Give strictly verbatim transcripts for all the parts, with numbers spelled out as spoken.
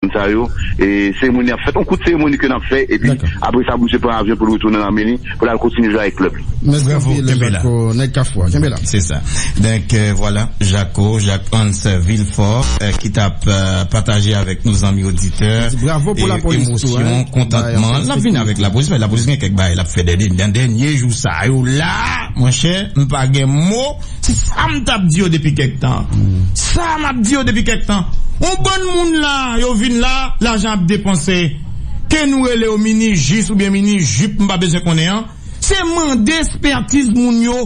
moun sa yo, e seremoni ap fèt, yon kout seremoni ke n ap fè, epi apre sa, misye pran avyon pou l retounen nan Meni, pou l al kontinye jwe avèk klèb li. Mèsi anpil, Jako, nèg Kafou a. Kenbe la. Se sa. Donk, euh, vwala, Jako, Jacques Hans Villefort, euh, ki t ap, euh, pataje avèk nou, zanmi oditè, bravo pou lapolis tou, emosyon, kontantman. L ap vin avèk lapolis, men lapolis gen kèk bagay l ap fè dènye, nan dènye jou sa yo la, monchè, m pa gen mo. Se sa m t ap di yo depi kèk tan. Sa m ap di yo depi kèk tan. Yon bann moun la, yo vin la, lajan ap depanse. Ke nou rele yo mini jis oubyen mini jip, m pa bezwen konnen an. Se mande espètiz moun yo,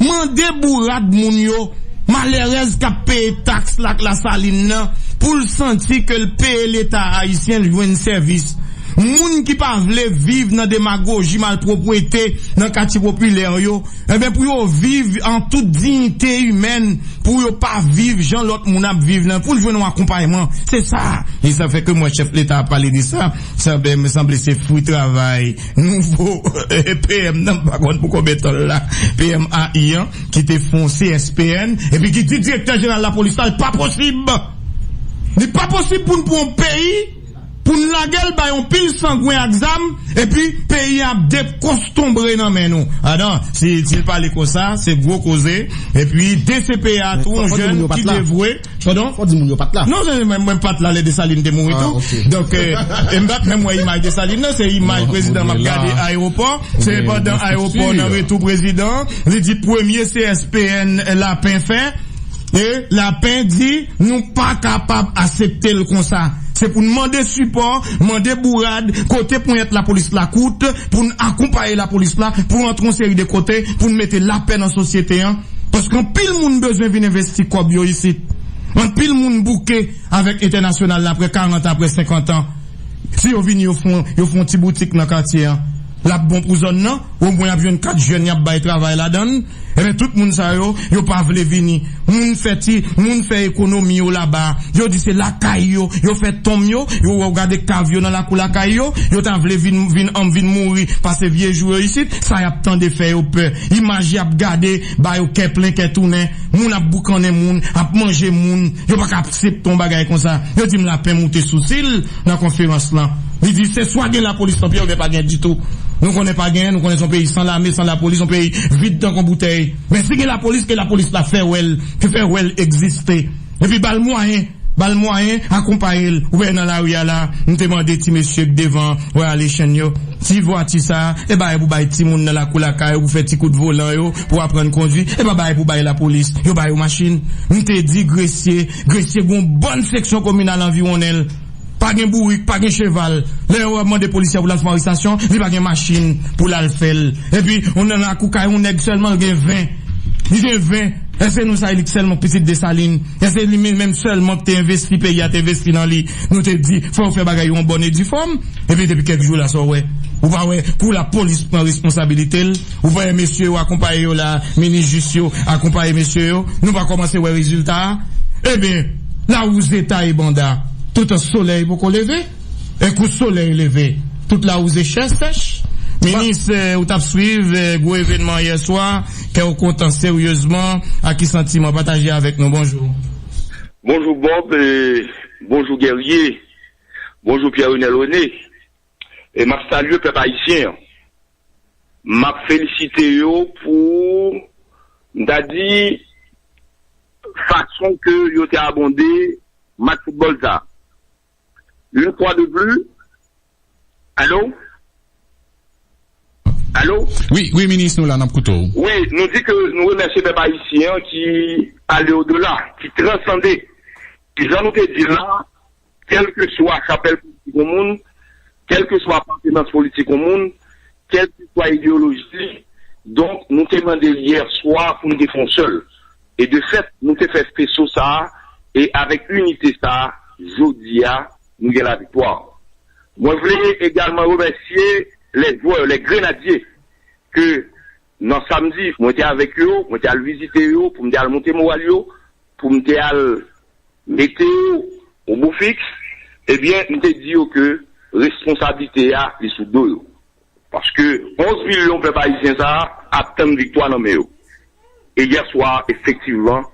mande bourad moun yo, malèrèz k ap peye taks la ak Lasalin nan, pou l santi ke l peye Leta ayisyen, l jwenn sèvis. Moun ki pa vle viv nan demagoji, malpwopwete nan katye popilè yo, enben, pou yo viv an tout diyite imèn, pou yo pa viv jan lòt moun ap viv nan, pou l jwenn yon akonpayman. Se sa. E sa fè ke m wè chèf Leta ap pale de sa, sa ben, sanble se fwi travay nouvo P M nan, m pa konn pou konbyen tan l la, P M A I an, ki te fè yon C S P N, epi ki di direktè jeneral lapolis la, li pa posib. Li pa posib pou n pran yon peyi, pou n lage l bay yon pil sangwen ak zam, epi peyi a ap dekostonbre nan men nou. A non, si, si l pale konsa, se gwo koze. Epi D C P A tou, yon jèn ki devwe. Padon? Fò di moun yo pa t la. Non, se mwen, mwen pa t la lè Desalin te mouri tou. Donk, euh, e m pa t menm wè imaj Desalin nan, se imaj prezidan m ap gade ayewopò. Se pandan ayewopò nan retou prezidan, li di premye C S P N Lapen fè. E Lapen di, nou pa kapab aksepte l konsa. Se pou n mande sipò, mande bourad, kote ponyèt lapolis la kout, pou n akonpaye lapolis la, pou antre yon seri de kote, pou n mete lapè nan sosyete an. Paske anpil moun bezwen vin envesti kòb yo isit. Anpil moun bouke avèk entènasyonal la apre karant an, apre senkant an. Si yo vini, yo fè yon, yo fè yon ti boutik nan katye an, l ap bon pou zòn nan, omwen y ap jwenn kat jèn y ap bay travay ladan l. Ebyen, tout moun sa yo, yo pa vle vini. Moun fè ti, moun fè ekonomi yo laba. Yo di se lakay yo, yo fè tonm yo, yo wè w gade kav yo nan lakou lakay yo, yo ta vle vin, vin, ann vin mouri, pase vye jou yo isit, sa y ap tande fè yo pè. Imaj y ap gade, ba yo kè plen, kè tounen. Moun ap boukannen moun, ap manje moun. Yo pa ka aksepte yon bagay konsa. Yo di m Lapen moute sou sil nan konferans lan. Li di se swa gen lapolis nan peyi a oubyen pa gen ditou. Nou konnen pa gen, nou konnen se yon peyi san lame, san lapolis, yon peyi vid tankou boutèy. Men si gen lapolis, ke lapolis la fè wè l, ke fè wè l egziste. Epi ba l mwayen, ba l mwayen, akonpaye l. Ou wè nan lari a la, m te mande ti mesye k devan Royal Echann yo, ti vwati sa, e bagay pou bay timoun nan lakou lakay yo, pou fè ti kout volan yo, pou aprann kondwi, e pa bagay pou bay lapolis, yo ba yo machin. M te di Gresye, Gresye gon bòn seksyon kominal anviwonnen l. Pa gen bourik, pa gen cheval. Lè yo ap mande polisye pou l al fè yon arestasyon, li pa gen machin pou l al fè l. Epi, ou nan lakou kay yon nèg sèlman, l gen ven. Li gen ven. Èske nou sa li sèlman pitit Desalin? Èske li menm, menm sèlman ki te envesti peyi a, te envesti nan li? Nou te di, fò yo fè bagay yo an bòn e di fòm. Epi depi kèk jou la, sa w wè? Ou pa wè, pou lapolis pran responsabilite l, ou pa wè mesye yo akonpaye yo la, minis jis yo akonpaye mesye yo, nou pa kòmanse wè rezilta a? Ebyen, lawouze taye banda, toutan solèy poko leve. E kou solèy leve, tout lawouze chè sèch. Minis, eh, ou t ap swiv, eh, gwo evènman yè swa, kè w kontan seryezman, ak ki santiman? Pataje avèk nou. Bonjou. Bonjou Bob, eh, bonjou Guerrier, bonjou Pierre Renel René. E m ap salye pèp ayisyen an. M ap felisite yo pou, m ta di, fason ke yo te abonde match foutbòl sa. Une fois de plus, alo? Alo? Wi, wi, minis, nou la, n ap koute w. Wi, nou di ke nou remèsye pèp ayisyen an ki ale odela, ki transande. E jan nou te di l la, kèlkeswa chapèl politik yon moun, kèlkeswa apartenans politik yon moun, kèlkeswa ideyoloji li. Donk, nou te mande l yè swa pou n te fè yon sèl. E de fèt, nou te fè feso sa a, e avèk inite sa a, jodi a, nou gen laviktwa. Mwen vle egalman remèsye lè jwè, lè grenadye, ke nan samdi, mwen te avèk yo, mwen te al vizite yo, pou m te al monte moral yo, pou m te al mete yo o bo fiks, ebyen, m te di yo ke responsablite a, li sou do yo. Paske onz milyon pèp ayisyen sa a ap tann viktwa nan men yo. E yè swa, efektivman,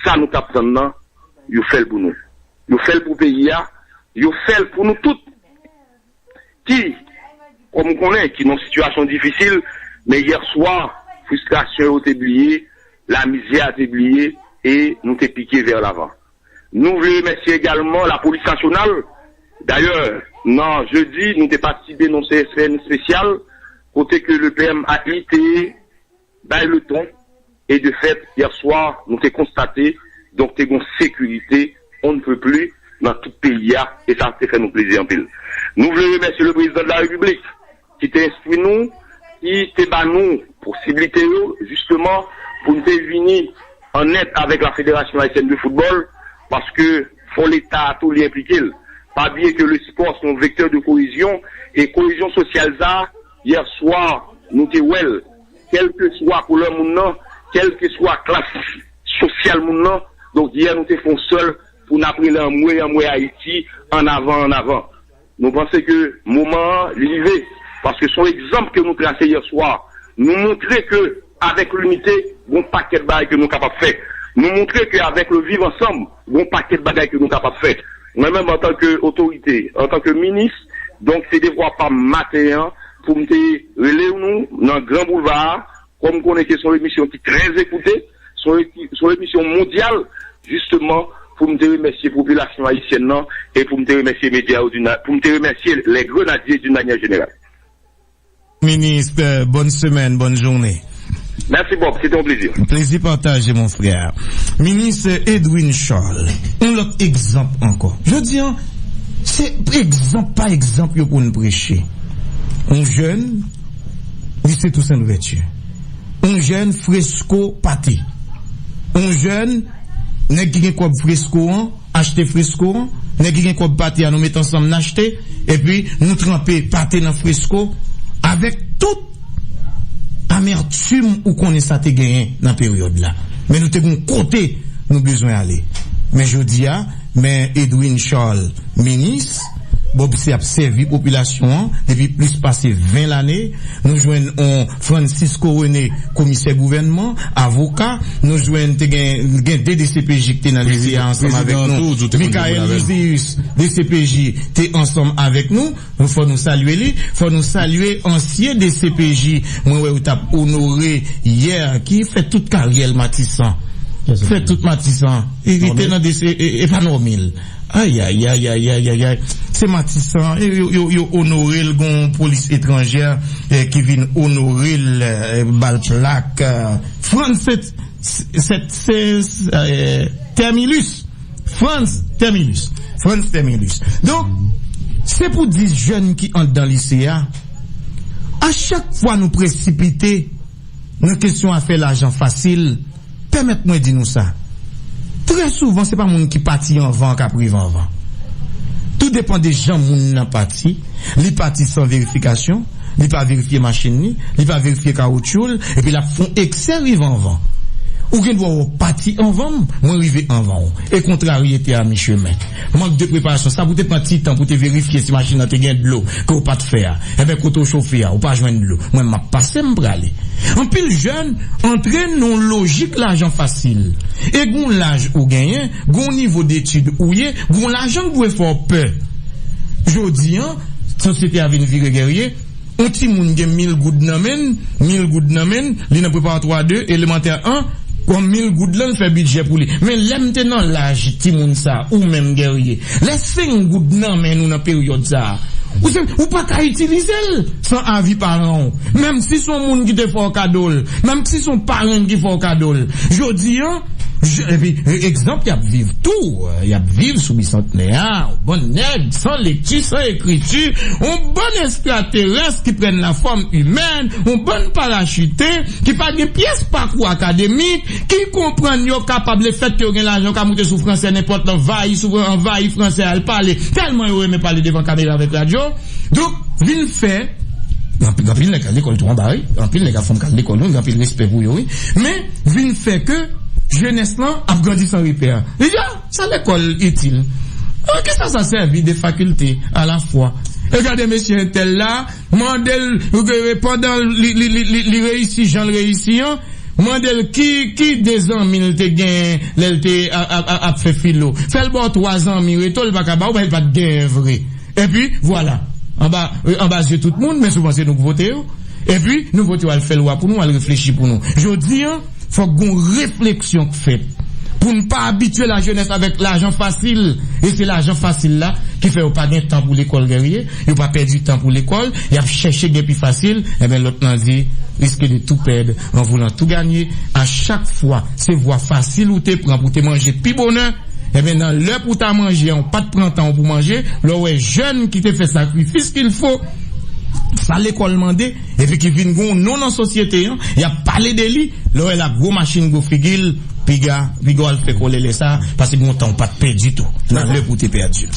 sa nou t ap tann nan, yo fè l pou nou. Yo fè l pou peyi a, Yo fè l pou nou tout ki, kòm ou konnen, ki nan sitiyasyon difisil, men yè swa, fristrasyon yo te bliye, lamizè te bliye, e nou te pike vè lavan. Nou vle remèsye egalman Lapolis Nasyonal. Dayè, nan jedi, nou te patisipe nan C S P N espesyal, kote ke le P M A I te bay le ton, e de fèt, yè swa, nou te konstate, donk, te gon sekirite, on ne peut plus, nan tout peyi a, e sa te fè nou plezi anpil. Nou vle remèsye le prezidan de la Repiblik, ki te enstwi nou, ki te ba nou posiblite yo, jisteman, pou nou te vini an èd avèk la Fédération Haïtienne de Football, paske fò Leta a tou li enplike l. Pa bliye ke le sport se yon vecteur de cohésion, e cohésion sociale sa, yè swa, nou te wè l, kèlkeswa koulè moun nan, kèlkeswa klas sosyal moun nan, donk yè nou te fè yon sèl pou n ap rele anmwe, anmwe Ayiti, annavan, annavan. Nou panse ke moman an, li rive, paske se yon egzanp ke nou trase yè swa. Nou montre ke avèk linite, gon pakèt bagay ke nou kapab fè. Nou montre ke avèk le viv ansanm, gon pakèt bagay ke nou kapab fè. Mwen menm, antanke otorite, antanke minis, donk, se devwa pa m maten an pou m te rele nou nan Gran Boulva a, kòm konnen ke se yon emisyon ki trè ekoute, se yon eki- se yon emisyon mondyal, jisteman, pou m te remèsye popilasyon ayisyèn nan, e pou m te remèsye medya yo d'une- pou m te remèsye les grenadiers d'une manière générale. Minis, euh, bonne semaine, bonne journée. Merci Bob, c'était un plaisir. Plezi pataje, mon frè. Minis Edwin Charles, yon lòt egzanp ankò. Jodi a, se egzanp pa egzanp yo konn preche. Yon jèn, lise Toussaint Louverture. Yon jèn, Fresco Pâté. Yon jèn, nèg ki gen kòb Fresco an, achte Fresco an, nèg ki gen kòb pate a, nou met ansanm n achte, epi nou tranpe pate nan Fresco, avèk tout amètim ou konnen sa te genyen nan peryòd la. Men nou te gon kote nou bezwen ale. Men jodi a, men Edwin Charles, minis, Bob se ap sèvi popilasyon an depi plis pase ven lane. Nou jwenn on Francisco René, komisè gouvènman, avoka. Nou jwenn te gen, gen de D C P J ki te nan lise a ansanm avèk nou. Michael Lizius, D C P J, te ansanm avèk nou. Nou fò nou salye li. Fò nou salye ansyen D C P J. Mwen wè yo t ap onore yè, ki fè tout karyè l Matisan. Fè tout Matisan. Li te nan D C, e, e pa Nòmil. Ayayayayayay. Se Matisan. E yo, yo, yo onore l, gon polis etranjè, eh, ki vin onore l, eh, ba l plak, eh, Frantz Sèt, Sèt, Sèt, eh, Termilus. Frantz Termilus. Frantz Termilus. Donk, se pou di jèn ki anndan lise a, a chak fwa nou presipite nan kesyon afè lajan fasil, pèmèt mwen di nou sa. Trè souvan, se pa moun ki pati anvan k ap rive anvan. Tou depann de jan moun nan pati. Li pati san verifikasyon, li pa verifye machin li, li pa verifye kawotchou l, epi l ap fè yon eksè rive anvan. Ou gen dwa wè w pati anvan m, mwen rive anvan w. E kontraryete a mi chemen. Mank de preparasyon. Sa pou te pran ti tan pou te verifye si machin nan te gen dlo ke w pa t fè a. Enben, kote w chofe a, ou pa jwenn dlo. Mwen, m ap pase, m prale. Anpil jèn antre nan yon lojik lajan fasil. E gon laj ou genyen, gon nivo detid ou ye, gon lajan k dwe fè w pè. Jodi a, sosyete a vin vire gèrye, yon timoun gen mil goud nan men l, mil goud nan men l, li nan preparatwa de, elemantè en, pran mil goud lan, l fè bidjè pou li. Men lè m te nan laj timoun sa, ou menm, Guerrier, lè senk goud nan men nou nan peryòd sa, ou se, ou pa ka itilize l san avi paran w. Menm si se yon moun ki te fè w kado l, menm si se yon parenn ki fè w kado l. Jodi a, je, epi, e, egzanp, y ap viv tou, y ap viv sou Bisantnè a, yon bann nèg san lekti, san ekriti, yon bann estraterès ki pran lafòm imèn, yon bann parachite, ki pa gen pyès pakou akademik, ki konprann yo kapab, lefètke yo gen lajan, yo ka moute sou fransè nenpòt, anvayi sou, anvayi fransè, al pale, tèlman yo renmen pale devan kamera avèk radyo. Donk, vin fè, gen anpil, gen anpil nèg k al lekòl tou anba, wi. Gen anpil nèg ak fanm k al lekòl, wi, gen anpil respè pou yo, wi. Men, vin fè ke jenès lan ap grandi san repè. Li di, a, sa lekòl itil. A kisa sa sèvi de fakilte alafwa? E gade mesye entèl la, mande l, pandan li, li, li, li, li reyisi jan l reyisi an, Mande l ki, ki de zanmi l te gen lè l te a- a- a- ap fè filo. Fè l ba w twa zanmi, reto l pa ka ba w, men l pa t genyen vre. Epi, vwala. Anba, anba zye tout moun, men souvan se nou k vote yo. Epi, nou vote yo al fè lwa pou nou, al reflechi pou nou. Jodi a, fòk gon refleksyon k fèt. Pou n pa abitye lajenès avèk lajan fasil. E se lajan fasil la ki fè yo pa gen tan pou lekòl, Guerrier. Yo pa pèdi tan pou lekòl. Y ap chèche gen pi fasil. Enben, lòt lan di, risque de tout perdre en voulant tout gagner. A chak fwa, se vwa fasil ou te pran pou te manje pi bonè. Enben, nan lè pou ta manje an, ou pa t pran tan ou pou manje. Lè w wè jèn ki te fè sakrifis qu'il faut, sa lekòl mande, epi ki vin gon non nan sosyete an, y ap pale de li, lè w wè l ak gwo machin, gwo figi l, piga, piga w al fè kòlè lè sa, paske gon tan w pa t pèdi tou, nan lè pou te pèdi.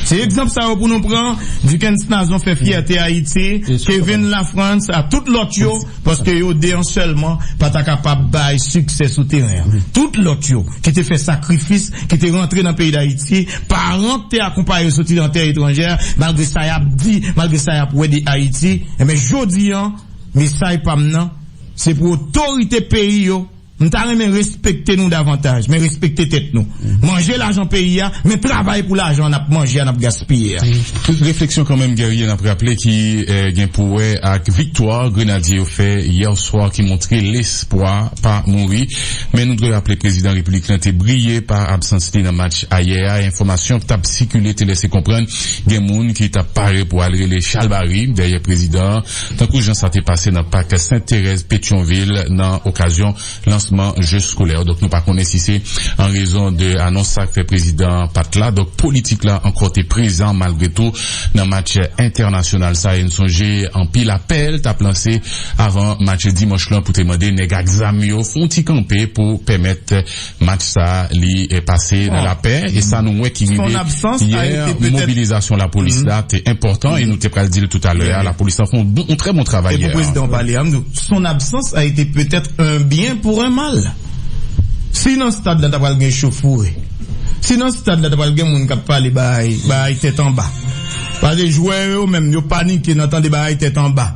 Se egzanp sa yo pou nou pran, Dickens Nazon fè fyète Ayiti, Kevin Lafrance, a tout lòt yo, paske yo de an sèlman pa ta kapab bay siksè sou teren an. Tout lòt yo ki te fè sakrifis, ki te rantre nan peyi Dayiti, paran k te akonpaye yo soti nan tè etranjè, malgre sa y ap di, malgre sa y ap wè de Ayiti, enben jodi an, mesaj pa m nan, se pou otorite peyi yo, m ta renmen respekte nou davantaj, men respekte tèt nou. Manje lajan peyi a, men travay pou lajan n ap manje a, n ap gaspiye a. Tout refleksyon kanmenm, Guerrier, n ap raple ki eh, gen pou wè ak viktwa Grenadye yo fè yè swa ki montre lespwa pa mouri. Men nou dwe raple prezidan repiblik lan te briye pa absans li nan match ayè a. Enfòmasyon k t ap sikile te lese konprann gen moun ki t ap pare pou al rele chalbari dèyè prezidan an, tankou jan sa te pase nan pak Sent Terèz Petyonvil nan okazyon lansman je skolè. Donk nou pa konnen si se an rezon de anons sa k fè prezidan an pa t la. Donk politik la ankò te prezan malgre tou nan match entènasyonal sa. E n sonje anpil apèl t ap lanse avan match dimanch lan pou te mande nèg ak zam yo fè yon ti kanpe pou pèmèt match sa li eh, pase nan lapè. E sa nou wè ki rive yè, mobilizasyon lapolis la te enpòtan e nou te pral di l toutalè a, lapolis la fè yon bon, yon trè bon travay yè. E pou prezidan an pale a, m di w, son absence a été peut-être un bien pour un mal. Si nan stad la ta pral gen echauffourée, si nan stad la ta pral gen moun k ap pale bagay, bagay tèt anba, paske jwè yo menm, yo panike nan tande bagay tèt anba.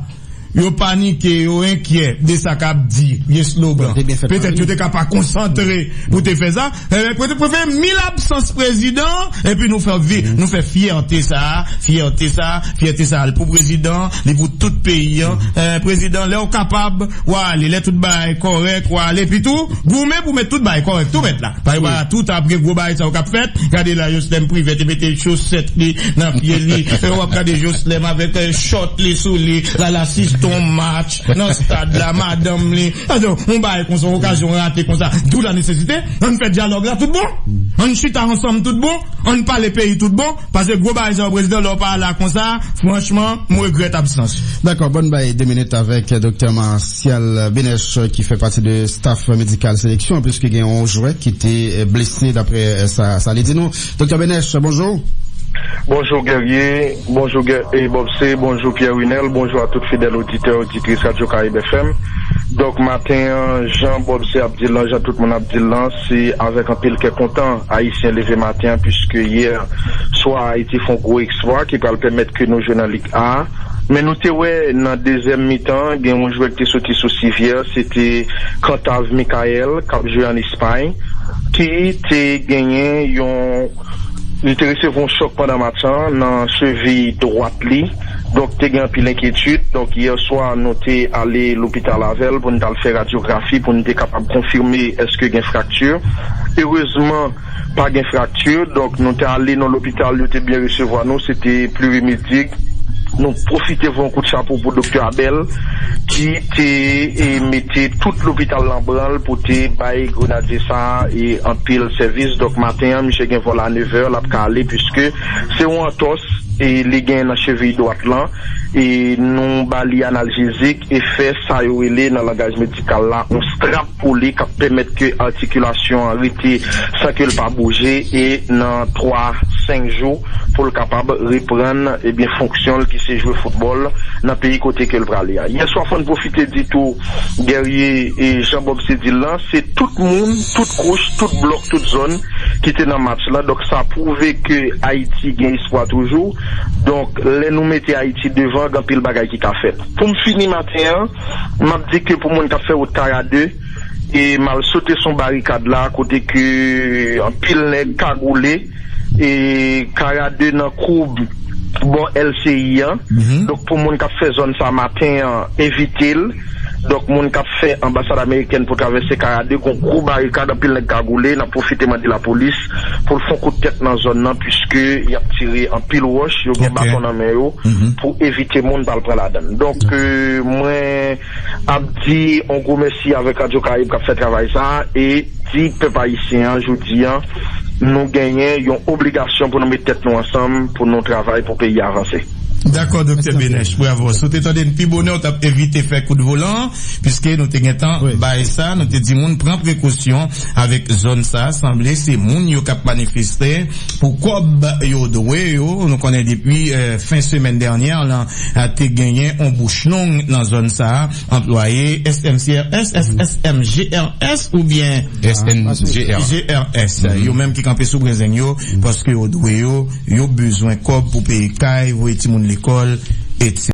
Yo panike, yo enkyè de sa k ap di, vye slogan. Petèt yo te ka pa konsantre pou te fè sa. Enben, prefere mil absans prezidan, epi nou fè vi, nou fè fyète sa, fyète sa, fyète sa al pou prezidan, li pou tout peyi an. Eh, prezidan, lè w kapab, w a ale, lè tout bagay kòrèk, w a ale, epi tou, goumen pou met tout bagay kòrèk, tou mèt la. Pa gen bagay, tout ap gen gwo bagay sa yo k ap fèt. Gade la, Joslèm Privè te mete chosèt li nan pye li. E w ap gade Joslèm avèk eh, chòt li sou li. Lala asiste yon match nan stad la, madanm li. Atò, yon bagay konsa, yon okazyon rate konsa. D'où la nécessité, ann fè dyalòg la tout bon. Ann chita ansanm tout bon. Ann pale peyi tout bon. Paske gwo bagay sa yo, prezidan, lè w pa la konsa, franchman, m regrèt absans. Dakò, bon, n bay de minit avèk doktè Martial Benech, ki fè pati de staff medikal seleksyon, piske gen yon jwè ki te blese, daprè sa, sa li di nou. Doktè Benech, bonjou. Bonjou, Guerrier. Bonjou, Guer- e Bobse. Bonjou, Pierre Winel. Bonjou a tout fidèl oditè, oditris Radyo Karib F M. Donk, maten an, jan Bobse ap di l lan, jan tout moun ap di l lan, se avèk anpil kè kontan Ayisyen leve maten an, piske yè swa Ayiti fè yon gwo eksplwa ki pral pèmèt ke nou jwe nan Lig A. Men nou te wè nan dezyèm mitan, gen yon jwè ki te soti sou sivyè, se te Cantave Michael, k ap jwe ann Espay, ki te genyen yon, li te resevwa yon chòk pandan match lan nan cheviy dwat li. Donk, te gen anpil enkyetid. Donk, yè swa, nou te ale lopital avè l pou n t al fè radyografi, pou n te kapab konfime èske gen frakti. Erezman, pa gen frakti. Donk, nou te ale nan lopital, yo te byen resevwa nou. Se te Plurimédic. Nou pwofite voye yon kout chapo pou Doktè Abel, ki te e, mete tout lopital lan branl pou te bay grenadye sa a e, anpil sèvis. Donk, maten an, misye gen vòl a nevè, l ap ka ale, piske se yon antòs e, li gen nan cheviy dwat lan. E, nou ba li analjezik e fè sa yo rele nan langaj medikal la, yon strap pou li k ap pèmèt ke atikilasyon an rete san ke l pa bouje e nan twa, senk jou pou l kapab reprann, ebyen, fonksyon l ki se jwe foutbòl nan peyi kote ke l prale a. Yè swa, fò n pwofite di tou, Guerrier e Jean Bob se di l lan, se tout moun, tout kouch, tout blòk, tout zòn ki te nan match la. Donk, sa pwouve ke Ayiti gen espwa toujou. Donk, lè nou mete Ayiti devan, gen anpil bagay ki ka fèt. Pou m fini maten an, m ap di ke pou moun k ap fè wout Kara de, e m al sote sou barikad la, kote ke anpil nèg kagoule, e Kara de nan koub bò L C I an. Donk, pou moun k ap fè zòn sa maten an, evite l. Donk, moun k ap fè anbasad amerikèn pou travèse Kara de, gon gwo barikad, anpil nèg kagoule, n ap pwofite mande lapolis pou l fè yon kout tèt nan zòn nan, piske y ap tire anpil wòch, yo gen baton nan men yo, pou evite moun pa al pran ladann. Donk, euh, mwen ap di yon gwo mèsi avèk Radyo Karayib k ap fè travay sa a, e di pèp ayisyen an, jodi an, nou genyen yon obligasyon pou nou met tèt nou ansanm, pou nou travay pou peyi a avanse. Dakò, Doktè Benèch, bravo. Si w te tande n pi bonè, w t ap evite fè kout volan, piske nou te gentan bay sa, nou te di moun pran prekosyon avèk zòn sa a. Sanble se moun yo k ap manifeste pou kòb yo dwe yo. Nou konnen depi, euh, fen semèn dènyè lan, euh, te genyen yon bouch long nan zòn sa a. Anplwaye S M C R S, S S M G R S oubyen S N G R S, yo menm ki kanpe sou brezeng yo, paske yo dwe yo, yo bezwen kòb pou peye kay, voye timoun lekòl, etsetera.